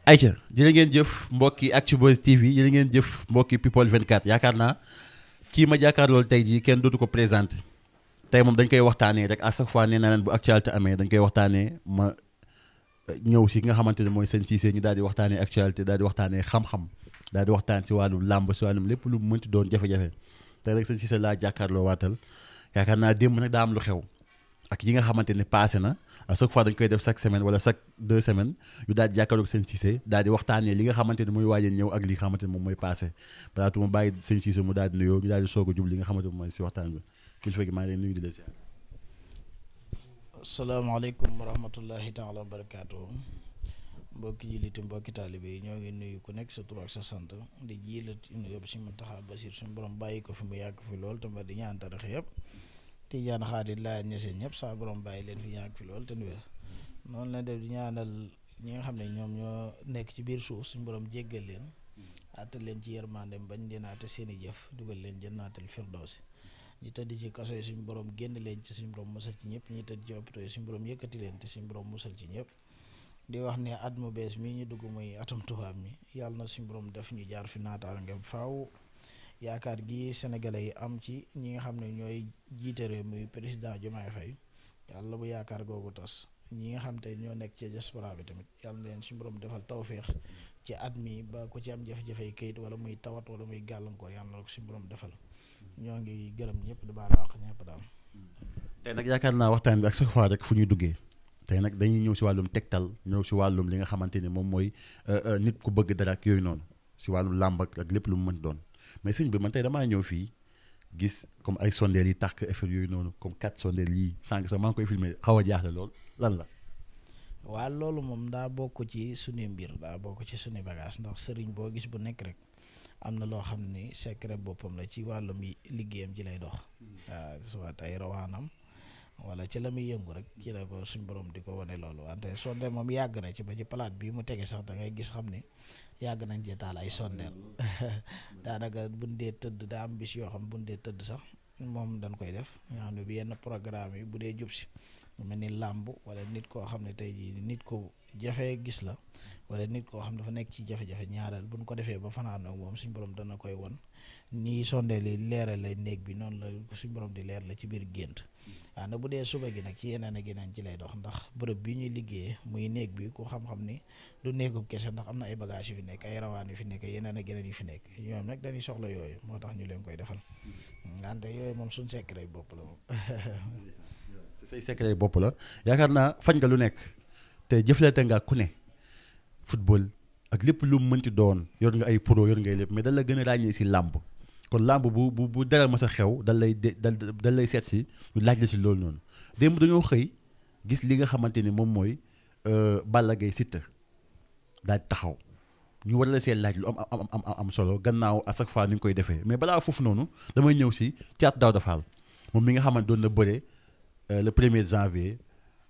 ayca jërë ngeen jëf mbokki Actubuzz TV jërë ngeen jëf mbokki People 24 yaakaar naa kii ma jàkkaarlool tey jii kenn dootu ko présenté tey moom dañ koy waxtaanee rek à chaque fois nee naa leen bu actualité amee dañ koy waxtaanee ma ñëw si nga xamante ne mooy sëñ Cissé ñu daal di waxtaanee actualité daal di waxtaanee xam-xam daal di waxtaan si wàllum làmb si wàllum lépp lu mu mënti doon jafe-jafe tey rek sëñ Cissé laa jàkkaarloo waatal yaakaar naa démb nag daa am lu xew ak yi nga xamante ne passé na à chaque fois dañ koy def chaque semaine wala chaque 2 semaines ñu daal di jàkkaarloog sëñ Cissé daal di waxtaanee li nga xamante ne mooy waaj a ñëw ak li nga xamante ne moom mooy passé balaa tu ma bàyyi sëñ Cissé mu daal di nuyoo ñu daal di soog a jub li nga xamante ne mooy si waxtaan bi kilifa gi maa ngi leen nuyu di la ziar. asalaamaaleykum wa rahmatullahi taala wa barakaatu mbokki jullit mbokki taalibe yi ñoo ngi nuyu ku nekk sa tur ak sa sant di jiilat nuyu yëpp si Muntaxa Basiir suñu borom bàyyi ko fi mu yàgg fi lool te ma di ñaan tarix yëpp Tijaan Xaadir laa ñeseen ñëpp saa borom bàyyi leen fi yàgg fi lool te nu noonu la def di ñaanal ñi nga xam ne ñoom ñoo nekk ci biir suuf suñu borom jéggal leen àttal leen ci yërmandem bañ leen àtte seeni jëf dugal leen jannaatal firdawsi ñi tëdd ci kaso yi suñu borom génn leen ci suñu borom musal ci ñëpp ñi tëdd ci hôpital yi suñu borom yëkkati leen te suñu borom musal ci ñëpp di wax ne at mu bees mi ñu dugg muy atum tubaab mi yàlla na suñu borom def ñu jaar fi naataal ngeen faaw yaakaar gi sénégalais yi am ci ñi nga xam ne ñooy jiite réew muy président Diomaye Faye yàlla bu yaakaar googu tas ñi nga xam te ñoo nekk ci diaspora bi tamit yàlla na leen suñu borom defal tawféex ci at mi ba ku ci am jafe-jafe yi kayit wala muy tawat wala muy gàllankoor yàlla na ko suñu borom defal ñoo ngi gërëm ñëpp di baal wax ñëpp daal. tey nag yaakaar naa waxtaan bi ak chaque fois rek fu ñuy duggee tey nag dañuy ñëw si wàllum tegtal ñëw si wàllum li nga xamante ni moom mooy nit ku bëgg dara ak yooyu noonu si wàllum làmb ak lépp lu mu mën doon mais sëñ bi man tey damaa ñëw fii gis comme ay sondeel yi tàkk effet yooyu noonu comme 4 sondeel yii sànq sax maa ngi koy filmé xaw a jaaxle lool lan la. waaw loolu moom daa bokk ci suñu mbir daa bokk ci suñu bagage ndax sëriñ boo gis bu nekk rek. am na loo xam ni secret boppam la ci wàllum liggéeyam ci lay dox waaw soit ay rawaanam wala ci la muy yëngu rek ci la ko suñ borom di ko wane loolu wante sondeel moom yàgg na ci ba ci palaat bii mu tege sax da ngay gis xam ni yàgg nañ ci taal ay sondeel daanaka buñ dee tëdd daa am bis yoo xam buñ dee tëdd sax moom dañ koy def nga xam ne bi yenn programme yi bu dee jub si mu mel ni làmb wala nit koo xam ne tey jii nit ko jafe gis la wala nit koo xam dafa nekk ci jafe-jafe ñaareel buñ ko defee ba fanaan ak moom suñ borom dana koy won nii sondeel yi leeral lay néeg bi noonu la suñ borom di leer la ci biir gént waaw na bu dee suba gi nag ci yeneen ak yeneen ci lay dox ndax bërëb bi ñuy liggéeyee muy néeg bi ku xam-xam ni du néegub kese ndax am na ay bagages yu fi nekk ay rawaan yu fi nekk yeneen ak yeneen yu fi nekk ñoom nag dañuy soxla yooyu moo tax ñu leen koy defal wante yooyu moom suñ secret bopp la moom say secret bopp la yaakaar naa fañ nga lu nekk te jëflante nga ku ne football ak lépp lu mu mënti doon yor nga ay pro yor ngay lépp mais dal la gën a ràññee si làmb kon làmb bu dara ma sa xew dal lay seet si ñu laaj la si loolu noonu démb dañoo xëy gis li nga xamante ni moom mooy Balla Gaye Siteu daal taxaw ñu war la see laaj lu am solo gannaaw à chaque fois ni nga koy defee mais balaa foofu noonu damay ñëw si Thiatou Daouda Fall moom mi nga xamante doon na bëre le 1er janvier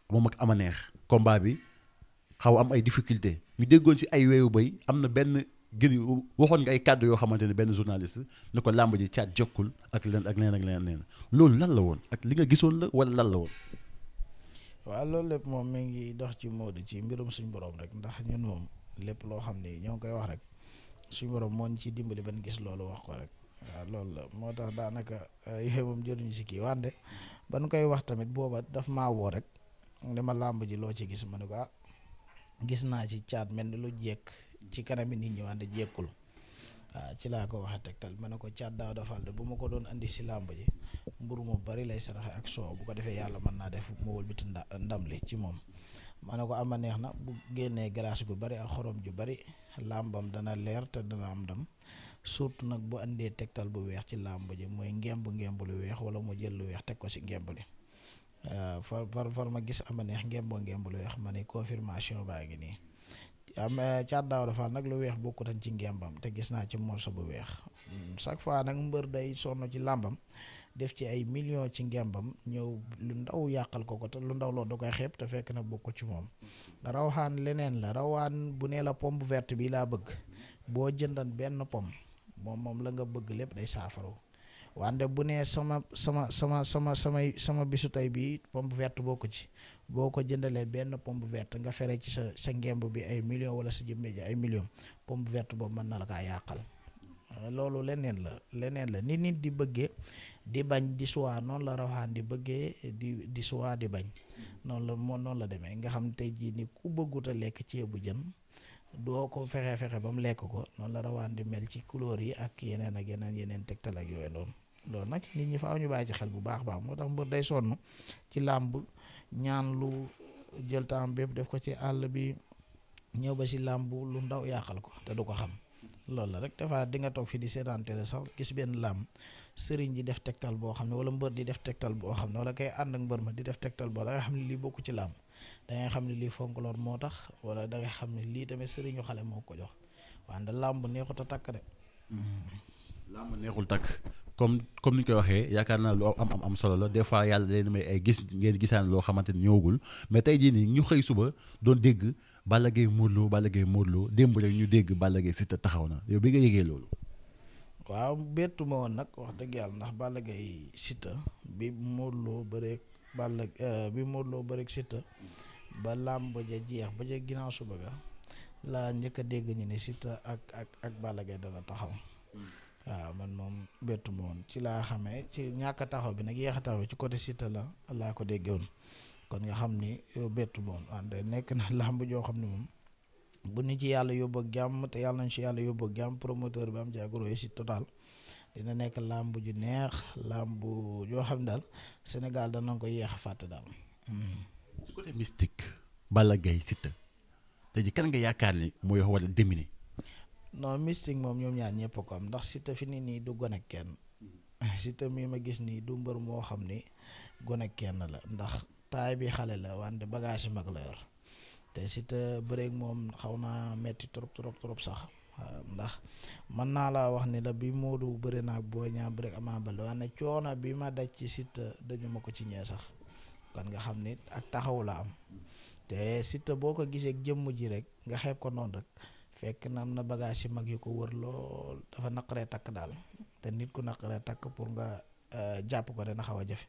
moom ak ama neex combat bi xaw am ay difficulté ñu déggoon si ay weewu bay am na benn gën waxoon nga ay kàddu yoo xamante ne benn journaliste ne ko làmb ji caat jokkul ak leneen loolu lan la woon ak li nga gisoon la wala lan la woon. waaw loolu lépp moom mi ngi dox ci mode ci mbirum suñ borom rek ndax ñun moom lépp loo xam ni ñoo ngi koy wax rek suñ borom moo ñu ci dimbali ban gis loolu wax ko rek waaw loolu la moo tax daanaka yooyu moom jëluñu si kii wante ban koy wax tamit booba daf maa woo rek li ma làmb ji loo ci gis ma ne ko gis naa ci caat mel ni lu jekk ci kanami nit ñi wante jekkul waaw ci laa ko waxee tegtal ma ne ko Thiatou Daouda Fall de bu ma ko doon andi si làmb ji mburu mu bari lay saraxe ak soow bu ko defee yàlla mën naa def mu wëlbati ndam li ci moom ma ne ko ama neex na bu génnee glace gu bari ak xorom ju bari làmbam dana leer te dana am ndam surtout nag bu andee tegtal bu weex ci làmb ji mooy ngemb lu weex wala mu jël lu weex teg ko si ngemb li far ma gis ama neex ngemb lu weex ma ne confirmation baa ngi nii am Thiatou Daouda Fall nag lu weex bokkutan ci ngembam te gis naa ci morso bu weex chaque fois nag mbër day sonn ci làmbam def ci ay millions ci ngembam ñëw lu ndaw yàqal ko te lu ndaw loolu da koy xeeb te fekk na bokkul ci moom rawaan leneen la rawaan bu nee la pomme bu verte bi laa bëgg boo jëndan benn pomme moom la nga bëgg lépp day saafaru wante bu nee sama bisu tey bi pomme verte bokku ci boo ko jëndalee benn pomme verte nga fere ci sa ngemb bi ay millions wala sa jëmbe ji ay millions pomme verte boobu mën na la kaa yàqal. Loolu leneen la nit di bëggee di bañ di suwaa noonu la rawaan di bëggee di suwaa di bañ noonu la demee nga xam tey jii ni ku bëggut a lekk ceebu jën doo ko fexe ba mu lekk ko noonu la rawaan di mel ci couleur yi ak yeneen tegtal ak yooyu noonu. loolu nag nit ñi faaw ñu bàyyi ci xel bu baax moo tax mbër day sonn ci làmb ñaan lu jël temps bépp def ko ci àll bi ñëw ba si làmb lu ndaw yàqal ko te du ko xam. loolu la rek dafa di nga toog fi di seetaan télé sax gis benn làmb sëriñ di def tegtal boo xam ne wala mbër di def tegtal boo xam ne wala kay ànd ak mbër ma di def tegtal boo da nga xam ne lii bokku ci làmb da ngay xam ne lii folklore moo tax wala da nga xam ne lii tamit sëriñu xale moo ko jox wante làmb neexut a takk de. làmb neexul takk comme ni ñu koy waxee yaakaar naa lu am solo la des fois yàlla leen may ay ngeen gisaan loo xamante ni ñëwagul mais tey jii nii ñu xëy suba doon dégg Balla Gaye Modou Lo démb rek ñu dégg Balla Gaye Siteu taxaw na yow bi nga yëgee loolu. waaw bettu ma woon nag wax dëgg yàlla ndax Balla Gaye Siteu bi Modou Lo bëreeg Siteu ba làmb ja jeex ba ja ginnaaw suba ga laa njëkk a dégg ñu ne Siteu ak Balla Gaye dana taxaw. waaw man moom bettu ma woon ci laa xamee ci ñàkk a taxaw bi nag yéex a taxaw ci côté Siteu laa ko déggee woon kon nga xam ni bettu ma woon wante nekk na làmb joo xam ne moom bu ñu ci yàlla yóbbu ak jàmm te yàlla nañ ci yàlla yóbbu ak jàmm promoteur bi am ci ak réussite total dina nekk làmb ju neex làmb yoo xam ne daal Sénégal dana ko yéex a fàtte daal. su côté mystique Balla Gaye Siteu te ji kan nga yaakaar ni mooy war a dominer. non mystique moom ñoom ñaar ñëpp ko am ndax Siteu fi nii du gone kenn Siteu mii ma gis nii du mbër moo xam ni gone kenn la ndax taay bi xale la wante bagage yi mag la yor te Siteu bëreeg moom xaw naa metti trop sax ndax mën naa laa wax ni la bi Modou bëri naa Boy Niang bëreeg Ama Baldé wante coono bi ma daj ci Siteu dañu ma ko ci ñee sax kon nga xam ni ak taxaw la am te Siteu boo ko gisee jëmm ji rek nga xeeb ko noonu rek fekk na am na bagage yi mag yu ko wër lool dafa naqaree takk daal te nit ku naqaree takk pour nga jàpp ko dana xaw a jafe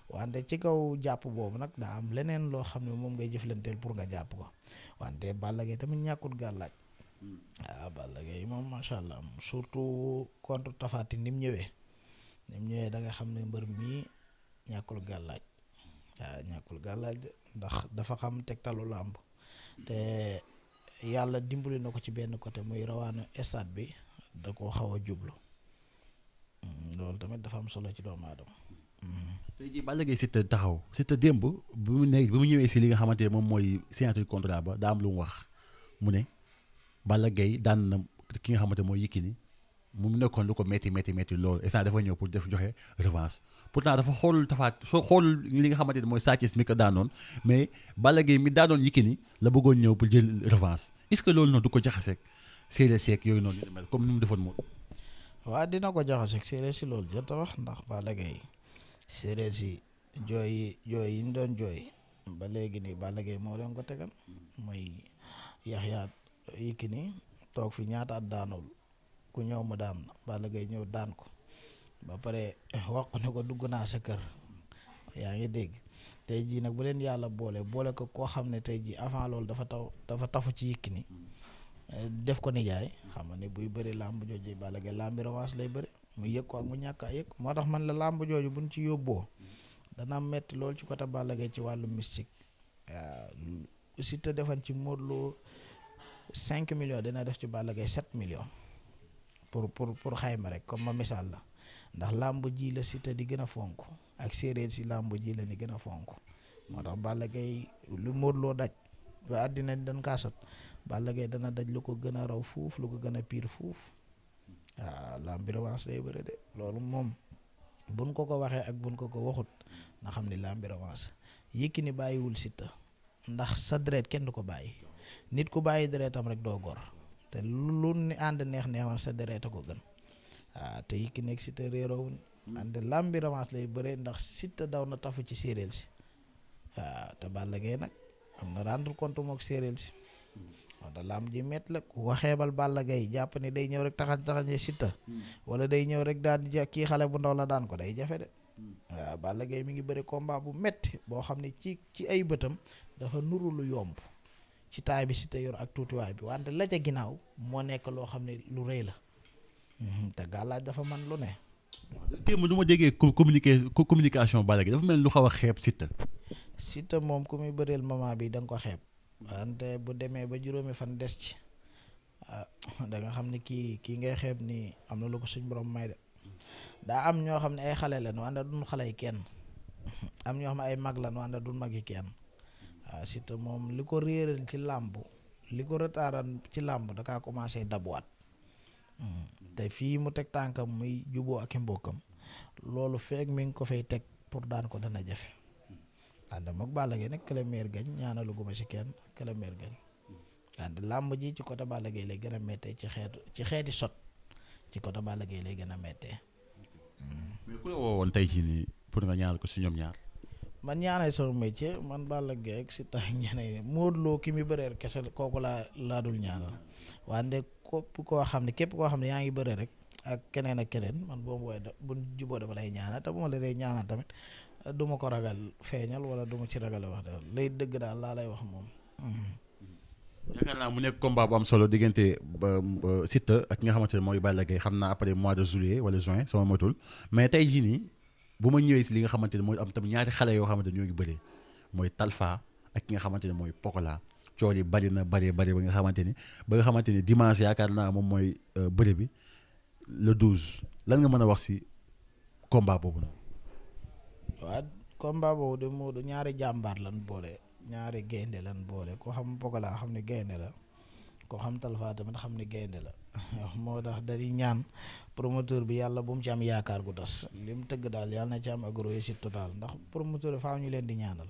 wante ci kaw jàpp boobu nag daa am leneen loo xam ne moom ngay jëflanteel pour nga jàpp ko wante Balla Gaye tamit ñàkkut gàllaaj waaw Balla Gaye moom macha allah surtout contre Tapha Tine ni mu ñëwee da nga xam ne mbër mii ñàkkul gàllaaj waaw ñàkkul gàllaaj ndax dafa xam tegtalu làmb te yàlla dimbali na ko ci benn côté muy rawaanu stade bi da koo xaw a jublu loolu tamit dafa am solo ci doomu aadama. tey jii Balla Gaye Siteu taxaw Siteu démb bi mu ñëwee si li nga xamante ne moom mooy signature contrat ba daa am lu mu wax mu ne Balla Gaye daan na ki nga xamante mooy Yékini mu nekkoon lu ko métti loolu instant dafa ñëw pour def joxe revanche pourtant dafa xool li nga xamante ne mooy Sa Thiès mi ko daanoon mais Balla Gaye mi daanoon Yékini la bëggoon ñëw pour jël revanche est-ce que loolu noonu du ko jaxaseeg séeréer seek yooyu noonu mel comme ni mu defoon moom. waaw dina ko jaxaseeg séeréer si loolu jot a wax ndax Balla Gaye séeréer si jooy yi ñu doon jooy ba léegi nii Balla Gaye moo leen ko tegal mooy Yaxya Yékini toog fi ñaata at daanul ku ñëw mu daan Balla Gaye ñëw daan ko ba pare wax ne ko dugg naa sa kër yaa ngi dégg tey jii nag bu leen yàlla boole ko koo xam ne tey jii avant loolu dafa tafu ci Yékini def ko nijaay xam nga ne buy bëri làmb jooju Balla Gaye làmbi revanche lay bëri mu yëg ko ak mu ñàkk a yëg moo tax man la làmb jooju buñ ci yóbboo dana metti loolu ci côté Balla Gaye ci wàllu mystique waaw Siteu defan ci Modou Lo 5 millions dina def ci Balla Gaye 7 millions pour xayma rek comme ma misaal la ndax làmb ji la Siteu di gën a fonk ak séeréer si làmb ji la ni gën a fonk moo tax Balla Gaye lu Modou Lo daj ba àddina dañ kaa sot Balla Gaye dana daj lu ko gën a raw fuuf lu ko gën a piir fuuf waaw làmbi revanche lay bëre de loolu moom buñ ko waxee ak buñ ko waxut na xam ni làmbi revanche Yékini bàyyiwul Siteu ndax sa deret kenn du ko bàyyi nit ku bàyyi deretam rek doo gor te lu ni ànd neex sa deret a ko gën waaw te Yékini ak Siteu réeroowuñ ànd làmbi revanche lay bëre ndax Siteu daw na tafu ci séeréer si waaw te Balla Gaye nag am na rendre compte mook séeréer si wax da làmb ji métti la ku ko xeebal Balla Gaye jàpp ni day ñëw rek taxañee Siteu wala day ñëw rek daal di kii xale bu ndaw la daan ko day jafe de waaw Balla Gaye mi ngi bëri combat bu métti boo xam ne ci ay bëtam dafa nuru lu yomb ci taay bi Siteu yor ak tuutiwaay bi wante la ca ginnaaw moo nekk loo xam ne lu rëy la te gàllaaj dafa man lu ne. démb du ma déggee communication Balla Gaye dafa mel lu xaw a xeeb Siteu. Siteu moom ku muy bëreel moment bi da nga ko xeeb. wante bu demee ba juróomi fan des ci da nga xam ne kii ngay xeeb nii am na lu ko suñ borom may de daa am ñoo xam ne ay xale lañ wante duñ xale yi kenn am ñoo xam ne ay mag lañ wante duñ mag yi kenn waaw Siteu moom li ko réeral ci làmb li ko retaaran ci làmb da kaa commencé dabuwaat te fii mu teg tànkam muy juboo ak i mbokkam loolu feek mi ngi ko fay teg pour daan ko dana jafe wante mook Balla Gaye nag këlemeer gañ ñaanalu guma si kenn këlemeer gañ wante làmb ji ci côté Balla Gaye lay gën a méttee ci xeeti sot ci côté Balla Gaye lay gën a méttee. mais ku la woowoon tey jii nii pour nga ñaanal ko si ñoom ñaar. man ñaanal sama métier man Balla Gaye ak Siteu ñeneen Modou Lo ki mi bëreer kese kooku laa dul ñaanal wante képp koo xam ne yaa ngi bëree rek ak keneen man boobu mooy bu juboo dama lay ñaanal te bu ma la lay ñaanal tamit du ma ko ragal feeñal wala du ma ci ragal wax daal lay dëgg daal laa lay wax moom. yaakaar naa mu nekk combat bu am solo diggante Siteu ak nga xamante ne mooy Balla Gaye xam naa après mois de juillet wala juin sama motul mais tey jii nii bu ma ñëwee si li nga xamante ne mooy am tam ñaari xale yoo xamante ne ñoo ngi bëree mooy Talfa ak ki nga xamante ne mooy Pokola cool yi bari ba nga xamante ni dimanche yaakaar naa moom mooy bëre bi le 12 lan nga mën a wax si combat boobu noonu. waaw combat boobu de Modou ñaari jàmbaar lan boole ñaari gaynde lan boole ko xam Pokola xam ne gaynde la ko xam Talfa tamit xam ne gaynde la moo tax dañuy ñaan promoteur bi yàlla bu mu ci am yaakaar gu tas li mu tëgg daal yàlla na ci am ak réussite totale ndax promoteur bi faaw ñu leen di ñaanal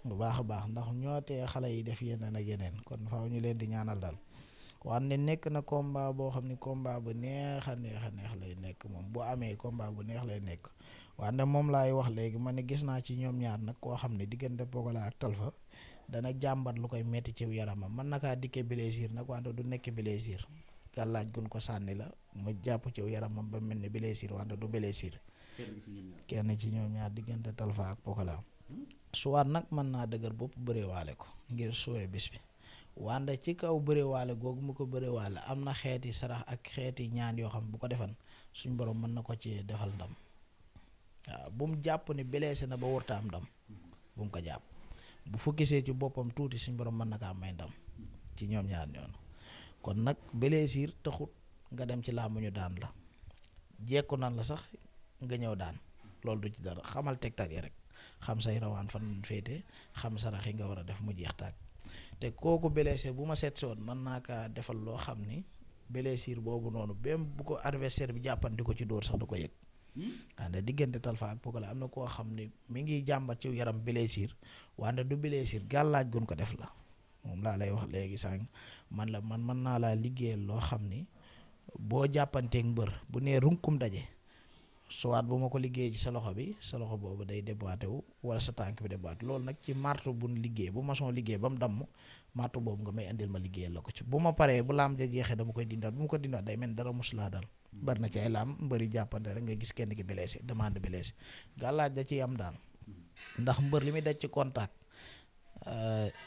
bu baax a baax ndax ñoo tee xale yi def yeneen ak yeneen kon faaw ñu leen di ñaanal daal wante nekk na combat boo xam ne combat bu neex a neex lay nekk moom bu amee combat bu neex lay nekk wante moom laay wax léegi ma ne gis naa ci ñoom ñaar nag koo xam ne diggante Pokola ak Talfa dana jàmbat lu koy metti ci yaramam mën na kaa dikkee blessure nag wante du nekk blessure gàllaaj gun ko sànni la mu jàpp ci yaramam ba mel ni blessure wante du blessure kenn ci ñoom ñaar diggante Talfa ak Pokola suwaat nag mën naa dëgër bopp bërewaale ko ngir suwee bis bi wante ci kaw bërewaale googu mu ko bërewaale am na xeeti sarax ak xeeti ñaan yoo xam bu ko defan suñ borom mën na ko ci defal ndam waaw bu mu jàpp ni blessé na ba warta am ndam bu mu ko jàpp bu fokkisee ci boppam tuuti suñ borom mën na kaa may ndam ci ñoom ñaar ñoonu kon nag blessure taxut nga dem ci làmb ñu daan la jekku nan la sax nga ñëw daan loolu du ci dara xamal tegtal yi rek xam say rawaan fan féete xam sarax yi nga war a def mu jeex tàkk te kooku blessé bu ma seet si woon mën naa kaa defal loo xam ni blessure boobu noonu même bu ko adversaire bi jàppandi ko ci dóor sax du ko yëg wante diggante Talfa ak Pokola am na koo xam ni mi ngi jàmbat ci yaram blessure wante du blessure gàllaaj gun ko def la moom laa lay wax léegi sànq man mën naa laa liggéeyal loo xam ni boo jàppanteeg mbër bu nee runkum daje soit bu ma ko liggéey ci sa loxo bi sa loxo boobu day déboîté wu wala sa tànk bi déboîté loolu nag ci marto bu liggéey bu maçon liggéey ba mu damm marto boobu nga may indil ma liggéeyal la ko ci bu ma paree bu laam ja jeexee dama koy dindaat bu ma ko dindaat day mel dara musulaa dal bari na ci ay laam mbëri jàppante rek nga gis kenn ki blessé demande blessé gàllaaj da ciy am daal ndax mbër li muy daj ci contact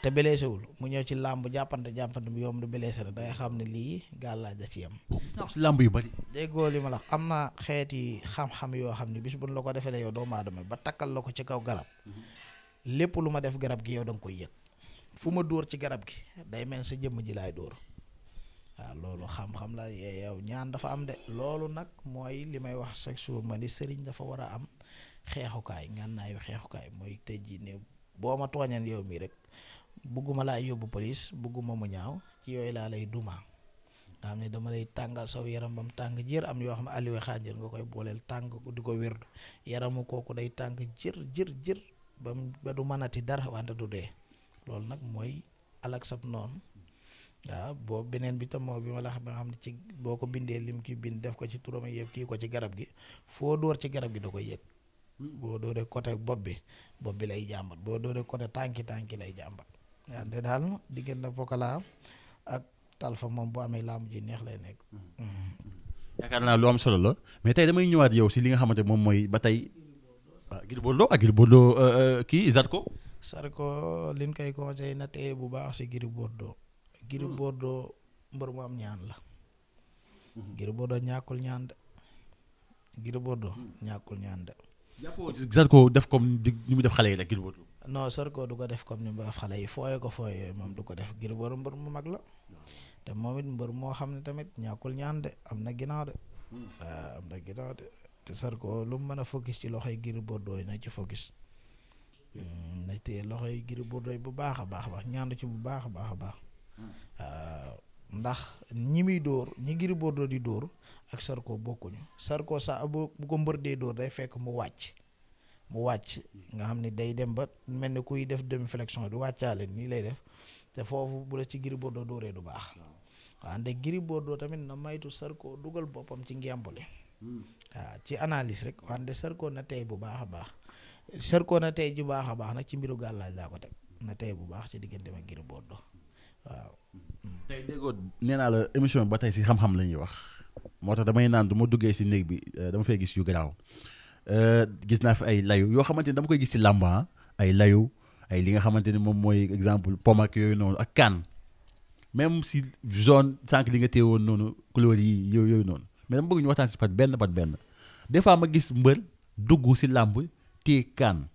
te blessé wul mu ñëw ci làmb jàppante bi yomb du blessé rek dangay xam ne lii gàllaaj da ci am. gis naa ko si làmb yu bari. déggoo li ma la am na xeeti xam-xam yoo xam ne bis buñ la ko defee la yow doomu aadama ba takkal la ko ci kaw garab lépp lu ma def garab gi yow da nga koy yëg fu ma dóor ci garab gi day mel sa jëmm ji laay dóor waaw loolu xam-xam la yow ñaan dafa am de loolu nag mooy li may wax chaque jour ma ni sëriñ dafa war a am xeexukaay ngànnaayu xeexukaay mooy tey jii ne boo ma tooñan yow mii rek bugguma laa yóbbu police bugguma mu ñaaw ci yooyu laa lay duma nga xam ne dama lay tàngal saw yaram bam tàng jër am yoo xam ne aliwe xaanjër nga koy booleel tàng di ko wérdu yaramu kooku day tàng jër ba du mënati dara wante du dee loolu nag mooy alak sab noonu waaw boo beneen bi tam moo bi ma la xam ne ci boo ko bindee lim ki bind def ko ci turam yëpp kii ko ci garab gi foo dóor ci garab gi da koy yëg boo dooree côté bopp bi lay jàmbat boo dooree côté tànki lay jàmbat wante daal diggante Pokola ak Talfa moom bu amee làmb ji neex lay nekk. yaakaar naa lu am solo la mais tey damay ñëwaat yow si li nga xamante moom mooy ba tey Gris Bordeaux ak Gris Bordeaux kii Zarko. Zarko liñ koy conseillé na tey bu baax si Gris Bordeaux. Gris Bordeaux mbër mu am ñaan la. Gris Bordeaux ñàkkul ñaan de. Gris Bordeaux ñàkkul ñaan de. jàppoo Zarko def comme ni mu def xale yi rek Gris Bordeaux. non Zarko du ko def comme ni mu def xale yi fooye moom du ko def Gris Bordeaux mbër mu mag la. te moom it mbër moo xam ne tamit ñàkkul ñaan de am na ginnaaw de. waaw am na ginnaaw de te Zarko lu mu mën a focus ci loxoy Gris Bordeaux yi na ci focus. na téye loxoy Gris Bordeaux yi bu baax a baax ñaandu ci bu baax a baax. waaw ndax ñi muy dóor ñi Gris Bordeaux di dóor ak Zarko bokkuñu Zarko sax bu ko mbër dee dóor day fekk mu wàcc nga xam ne day dem ba mel ni kuy def demi flexion di wàccaale nii lay def te foofu bu la ci Gris Bordeaux dóoree du baax waaw nde Gris Bordeaux tamit na maytu Zarko dugal boppam ci ngembali waaw ci analyse rek wante Zarko na tey bu baax a baax Zarko na tey ji baax a baax nag ci mbiru gàllaaj laa ko teg na tey bu baax ci diggante ak Gris Bordeaux waaw. tey déggoo nee naa la émission bi ba tey si xam-xam la ñuy wax moo tax damay naan du ma duggee si néeg bi dama fay gis yu garaaw gis naa fi ay layu yoo xamante ni dama koy gis si làmba ay layu ay li nga xamante ni moom mooy exemple pom ak yooyu noonu ak kaan même si zone sànq li nga téewoon noonu couleur yi yooyu noonu mais dama bëgg ñu waxtaan si pat benn des fois ma gis mbër dugg si làmb téye kaan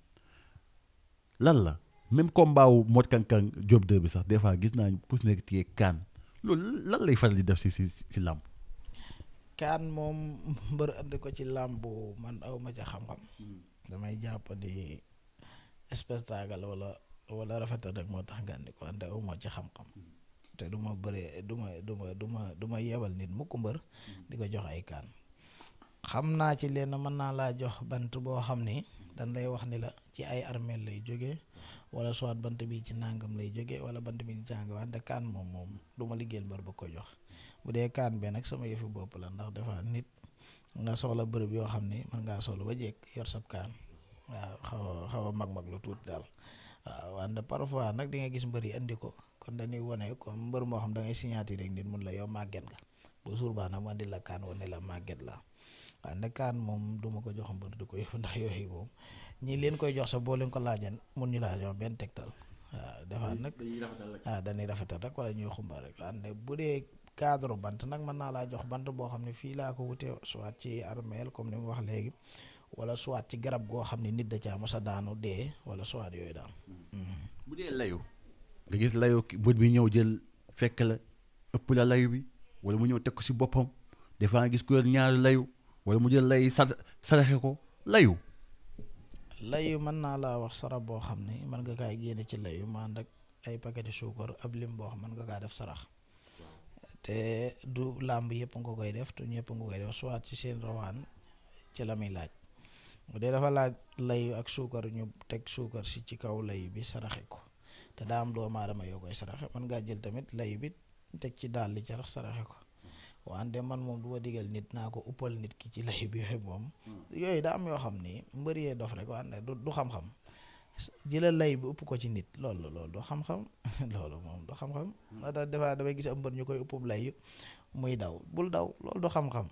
lan la. même combat wu Modou Kankang Diop 2 bi sax des fois gis naa pour nekk téye kaan loolu lan lay faral di def si làmb. kaan moom mbër andi ko ci làmb man aw ma ca xam-xam. damay jàpp di spectacle wala rafetal rek moo tax nga andi ko ande aw ma ci xam-xam. te du ma bëree du ma yebal nit mu ko mbër di ko jox ay kaan. xam naa ci leen mën naa laa jox bant boo xam ni dañ lay wax ni la ci ay armeel lay jógee. wala soit bant bi ci nangam lay jóge wala bant bi ci jàng wante kaan moom du ma liggéeyal mbër ba ko jox bu dee kaan be nag sama yëfu bopp la ndax dafa nit nga soxla bërëb yoo xam ni mën ngaa soxla ba jekk yor sab kaan waaw xaw a mag lu tuuti daal waaw wante parfois nag di nga gis mbër yi andi ko kon dañuy wane comme mbër moo xam da ngay signature rek nit mun la yow màgget nga bu suur baax nag mu andi la kaan wane la màgget la wante kaan moom du ma ko jox mbër du ko yëfu ndax yooyu moom ñii leen koy jox sa boo leen ko laajan mun ñu laa jox benn tegtal waaw defaat nag dañuy rafetal rek wala ñuy xumba rek wante bu dee cadre bant nag mën naa laa jox bant boo xam ne fii laa ko wutee soit ci armeel comme ni mu wax léegi wala soit ci garab goo xam ne nit da caa mos a daanu dee wala soit yooyu daal. bu dee layu nga gis layu bët bi ñëw jël fekk la ëpp la layu bi wala mu ñëw teg ko si boppam des fois nga gis ku yor ñaari layu wala mu jël lay saraxe ko layu. layu mën naa laa wax sarax boo xam ne mën nga kaay génne ci layu ma ànd ak ay paqueti suukar ab lim boo xam mën nga kaa def sarax te du làmb yëpp nga koy def te ñëpp nga koy def soit ci seen rawaan ci la muy laaj bu dee dafa laaj layu ak suukar ñu teg suukar si ci kaw layu bi saraxe ko te daa am doomu aadama yoo koy saraxe mën ngaa jël tamit layu bi teg ci daal di carax saraxe ko wante man moom du ma digal nit naa ko uppal nit ki ci lay bi yooyu moom yooyu daa am yoo xam ni mbër yee dof rek wante du xam-xam jëlal lay bi upp ko ci nit loolu du xam-xam loolu moom du xam-xam moo tax des fois damay gis am mbër ñu koy uppub lay muy daw bul daw loolu du xam-xam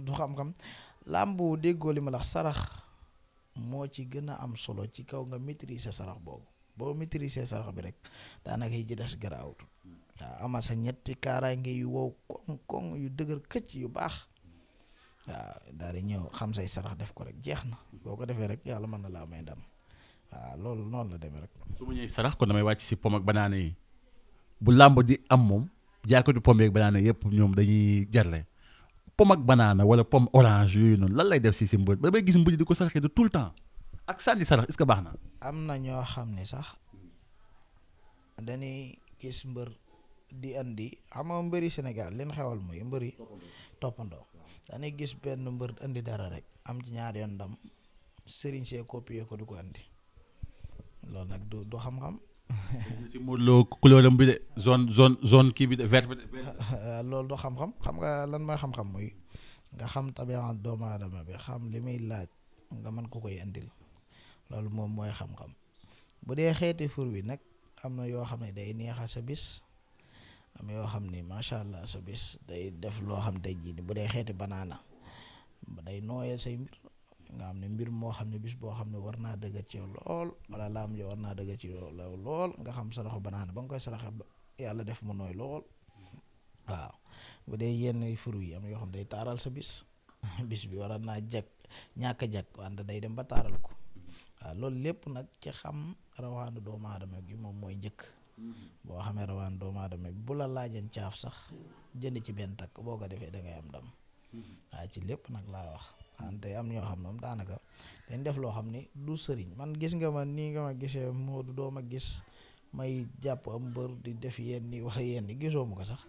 du xam-xam làmbu déggoo li ma la sarax moo ci gën a am solo ci kaw nga maîtriser sarax boo maîtriser sarax bi rek daanaka yi ci des garaawut waaw amal sa ñetti kaaraange yu wow koŋ yu dëgër këcc yu baax waaw daal di ñëw xam say sarax def ko rek jeex na boo ko defee rek yàlla mën na laa may ndam waaw loolu noonu la demee rek. su ma ñëwee sarax kon damay wàcc si pom ak banaana yi bu làmb di am moom jaaykatu pom ak banaana yëpp ñoom dañuy jarle pom ak banaana wala pom orange yooyu noonu lan lay def si mbër ba damay gis mbër di ko saraxee de tout le temps ak sànni sarax est-ce que baax na. am na ñoo xam ne sax dañuy gis mbër. di andi xam nga mbëri Sénégal leen xewal mooy mbëri toppandoo dañuy gis benn mbër andi dara rek am ci ñaari yoon ndam sëriñ see copier ko di ko andi loolu nag du xam-xam. si Modou Lo couleuram bi de zone kii bi de vert bi de. loolu du xam-xam xam nga lan mooy xam-xam mooy nga xam tabiat doomu aadama bi xam li muy laaj nga mën ko koy andil loolu moom mooy xam-xam bu dee xeeti fur wi nag am na yoo xam ne day neexal sa bis. am yoo xam ni macha allah sa bis day def loo xam tey jii ni bu dee xeeti banaana day nooyee say mbir nga xam ne mbir moo xam ne bis boo xam ne war naa dëgër ci yow lool wala laam jo war naa dëgër ci yow lool nga xam saraxu banaana ba nga koy saraxe yàlla def mu nooy lool waaw bu dee yenn furu yi am yoo xam day taaral sa bis bis bi war naa jag ñàkk a jag wante day dem ba taaral ko waaw loolu lépp nag ci xam rawaanu doomu aadama gi moom mooy njëkk boo xamee rawaanu doomu aadama bi bu la laajan caaf sax jënd ci benn takk boo ko defee da ngay am ndam waaw ci lépp nag laa wax wante am ñoo xam moom daanaka dañ def loo xam ni du sëriñ man gis nga ma nii nga ma gisee Modou doo ma gis may jàpp am mbër di def yenn ni wala yenn gisoo mu ko sax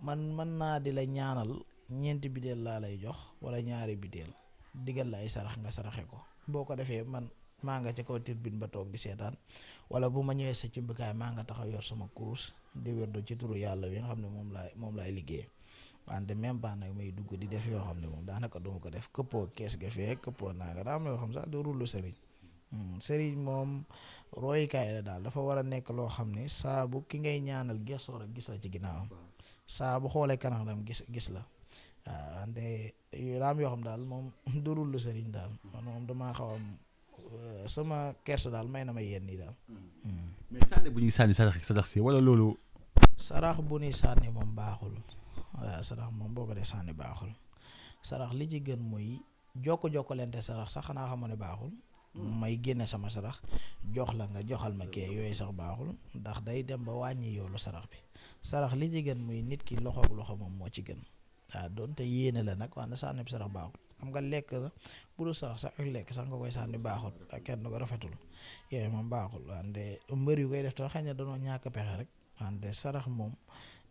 man mën naa di la ñaanal ñeenti bideel laa lay jox wala ñaari bideel digal la ay sarax nga saraxe ko boo ko defee man maa nga ca kaw turbine ba toog di seetaan wala bu ma ñëwee sa cimbukaay maa nga taxaw yor sama kurus di wérdo ci turu yàlla wi nga xam ne moom laay liggéey wante même pas nag may dugg di def yoo xam ne moom daanaka duma ko def këppoo kees ga fee këppoo naa nga daa am yoo xam sax du rullu sëriñ sëriñ moom royukaay la daal dafa war a nekk loo xam ne saa bu ki ngay ñaanal gëstoo rek gis la ci ginnaawam saa bu xoolee kanam dam gis la waaw wante raam yoo xam daal moom du rullu sëriñ daal man moom damaa xaw am sama kersa daal may na ma yenn yi daal. mais sànni bu ñuy sànni sarax si wala loolu. sarax bu ñuy sànni moom baaxul waaw sarax moom boo ko dee sànni baaxul sarax li ci gën muy jokkalante sarax sax xanaa xamoon ne baaxul. may génne sama sarax jox la nga joxal ma kee yooyu sax baaxul ndax day dem ba wàññi yoolu sarax bi sarax li ci gën muy nit ki loxoog loxo moom moo ci gën waaw doonte yéene la nag wante sànni bi sarax baaxul. xam nga lekk la bu dul sax ak lekk sax nga koy sànni baaxul ak kenn ko rafetul yooyu moom baaxul wante mbër yu koy def te xëy na danoo ñàkk pexe rek wante sarax moom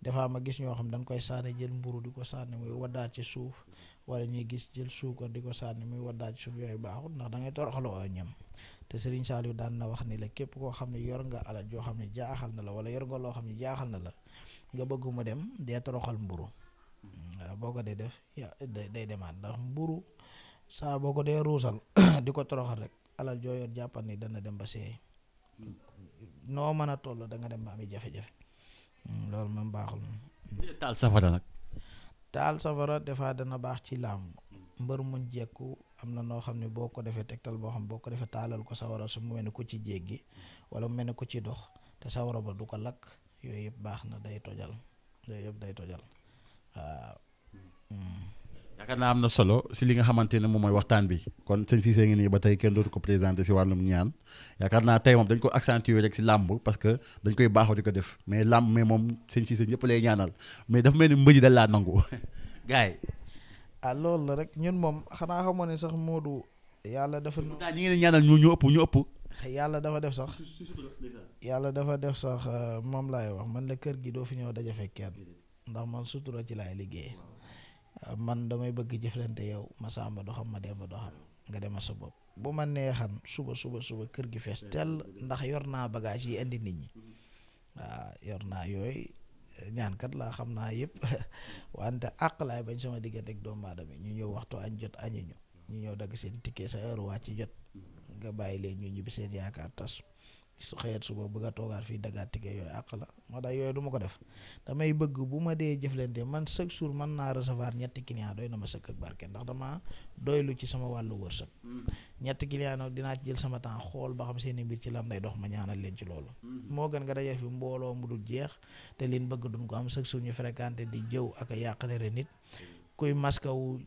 dafa ma gis ñoo xam dañ koy sànni jël mburu di ko sànni muy waddaat ci suuf wala ñuy gis jël suukar di ko sànni muy waddaat ci suuf yooyu baaxul ndax da ngay toroxloo ay ñam te Serigne Saliou daan na wax ni la képp koo xam ne yor nga alal joo xam ne jaaxal na la wala yor nga loo xam ne jaaxal na la nga bëgg mu dem dee toroxal mburu waaw boo ko dee def day demaat ndax mburu saa boo ko dee ruusal di ko toroxal rek alal joo yor jàppal ni dana dem ba seey noo mën a toll da nga dem ba ami jafe-jafe loolu moom baaxul. taal safara nag. taal safara defa dana baax ci làmb mbër muñ jekku am na noo xam ne boo ko defee tegtal boo xam boo ko defee taalal ko sawara su mu mel ni ku ci jéggi wala mu mel ni ku ci dox te sawara ba du ko lakk yooyu yëpp baax na day tojal yooyu yëpp day tojal waaw. yaakaar naa am na solo si li nga xamante ne moom mooy waxtaan bi kon sëñ Cissé ngi nii ba tey kenn dootu ko présenté si wàllum ñaan yaakaar naa tey moom dañ ko accentuer rek si làmb parce que dañ koy baaxoo di ko def mais làmb mais moom sëñ Cissé ñëpp lay ñaanal mais dafa mel ni mbëj da laa nangu gars yi. loolu la rek ñun moom xanaa xamoon ne sax Modou yàlla dafa. ñi ngeen ñaanal ñu ëpp. yàlla dafa def sax yàlla dafa def sax moom laay wax man la kër gi doo fi ñëw daja fekk kenn ndax man sutura ci laay liggéey. man damay bëgg jëflante yow ma sàmba doxam ma demba doxam nga demal sa bopp bu ma neexan suba kër gi fees tell ndax yor naa bagage yi indi nit ñi waaw yor naa yooyu ñaankat laa xam naa yëpp wante àq laay bañ sama diggante ak doomu aadama ñu ñëw waxtu añ jot añuñu ñu ñëw dagg seen ticket sa heure wàcc jot nga bàyyi leen ñu ñibbi seen yaakaar tas su xëyat suba bëgg a toogaat fii daggaat ticket yooyu àq la moo tax yooyu du ma ko def damay bëgg bu ma dee jëflante man chaque jour mën naa recevoir ñetti client doy na ma sëkk ak barke ndax dama doylu ci sama wàllu wërsëg ñetti client nag dinaa ci jël sama temps xool ba xam seen i mbir ci lan lay dox ma ñaanal leen ci loolu moo gën nga dajal fi mbooloo mu dul jeex te leen bëgg duñ ko am chaque jour ñu fréquenté di jëw ak a yàqalere nit kuy maska wu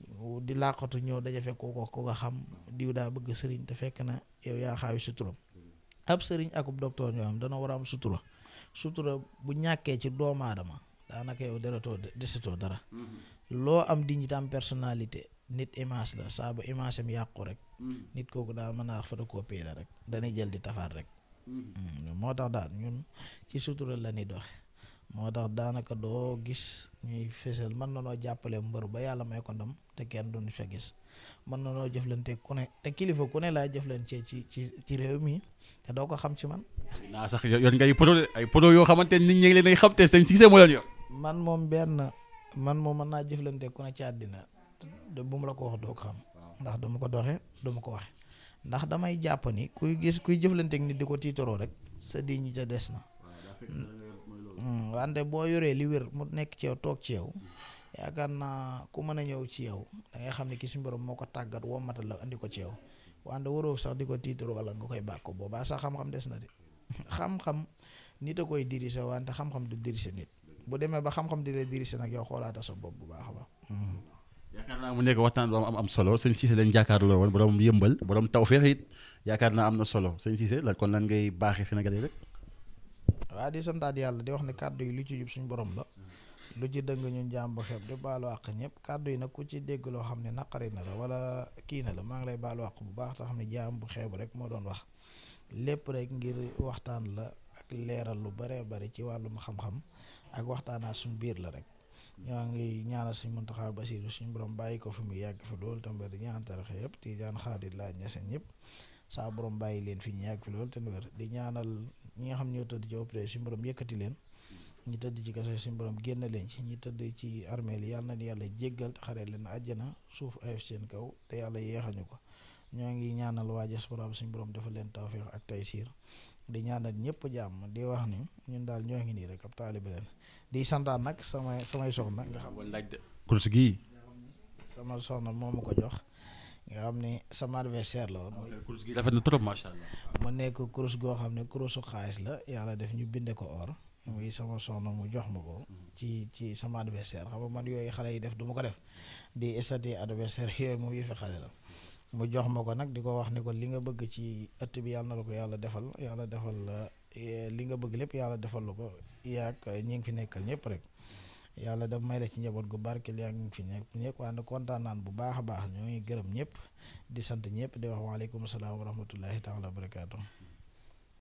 di làqatu ñëw daja fekk ko nga xam diw daa bëgg sëriñ te fekk na yow yaa xaawi suturam ab sëriñ akub docteur ñoo am dana war a am sutura bu ñàkkee ci doomu aadama daanaka yow deratoo desitoo dara loo am dignité am personnalité nit image la saa bu image am yàqu rek nit kooku daal mën naa photocopie la rek danay jël di tafaat rek moo tax daal ñun ci sutura la ni doxe moo tax daanaka doo gis ñuy fésal mën na noo jàppale mbër ba yàlla may ko ndam te kenn duñu fa gis mën na noo jëflante ku ne te kilifa ku ne laa jëflante ci réew mi te doo ko xam ci man. naa sax yor nga ay poto yoo xamante nit ñi ngi leen ay xam te sëñ Cissé moo leen yor. man moom mën naa jëflante ku ne ci àddina bu mu la ko wax doo ko xam ndax dama ko doxee dama ko waxe ndax damay jàpp ni kuy jëflante ak nit di ko tiitaroo rek sa di ñi ca des na wante boo yoree li wér mu nekk ci yow toog ci yow yaakaar naa ku mën a ñëw ci yow da ngay xam ne ki suñu borom moo ko tàggat wommatal la andi ko ci yow wante waroo sax di ko tiitaru wala nga koy bàkk boobaa sax xam-xam des na de xam-xam nit a koy diriger wante xam-xam du diriger nit bu demee ba xam-xam di la diriger nag yow xoolaata sa bopp bu baax a baax. yaakaar naa mu nekk waxtaan bu am solo sëñ Cissé lañ jàkkaarloo woon borom yëmbal borom tawfeex it yaakaar naa am na solo sëñ Cissé la kon lan ngay baaxee Sénégalais rek. waa di santaat yàlla di wax ne kàddu yi lu ci jub suñu borom la lu ci dëng ñun jàmm bu xeeb di baalu àq ñëpp kàddu yi nag ku ci dégg loo xam ne naqari na la wala kii na la maa ngi lay baalu àq bu baax te xam ne jàmm bu xeeb rek moo doon wax lépp rek ngir waxtaan la ak leeral lu bare bari ci wàllum xam-xam ak waxtaanaat suñu biir la rek ñoo ngi ñaanal suñ Muntaxa Basiru suñu borom bàyyi ko fi mu yàgg fi loolu tam di ñaan tarixe yëpp Tijaan Xaadir Laay Ñaseen ñëpp saa borom bàyyi leen fi ñu yàgg fi loolu te wér di ñaanal ñi nga xam ñoo tëdd ci hôpital suñu borom yëkkati leen ñi tëdd ci kaso suñu borom génn leen ci ñi tëdd ci armeel yi yàlla na yàlla jéggal te xaree leen àjjana suuf ayef seen kaw te yàlla yeexañu ko ñoo ngi ñaanal waa diaspora bi suñu borom dafa leen tawfeex ak taysiir di ñaanal ñëpp jàmm di wax ni ñun daal ñoo ngi nii rek ab taalibe leen di santaan nag samay soxna nga xam kurus gii sama soxna moo ma ko jox nga xam ne sama adversaire la woon. kurus gi rafet na trop macha allah. mu nekk kurus goo xam ne kurusu xaalis la yàlla def ñu binde ko or muy sama soxna mu jox ma ko ci sama adversaire xam nga man yooyu xale yi def du ma ko def di estati adversaire yooyu moom yëfi xale la mu jox ma ko nag di ko wax ne ko li nga bëgg ci ëtt bi yàlla na la ko yàlla defal la li nga bëgg lépp yàlla defal la ko yaak ñi ngi fi nekkal ñëpp rek yàlla daf may la ci njaboot gu barkeel yaa ngi fi nekk ñëpp waaye kontaan naan bu baax a baax ñoo ngi gërëm ñëpp di sant ñëpp di wax waaleykum salaam wa rahmatullahi taala wa barakaatu.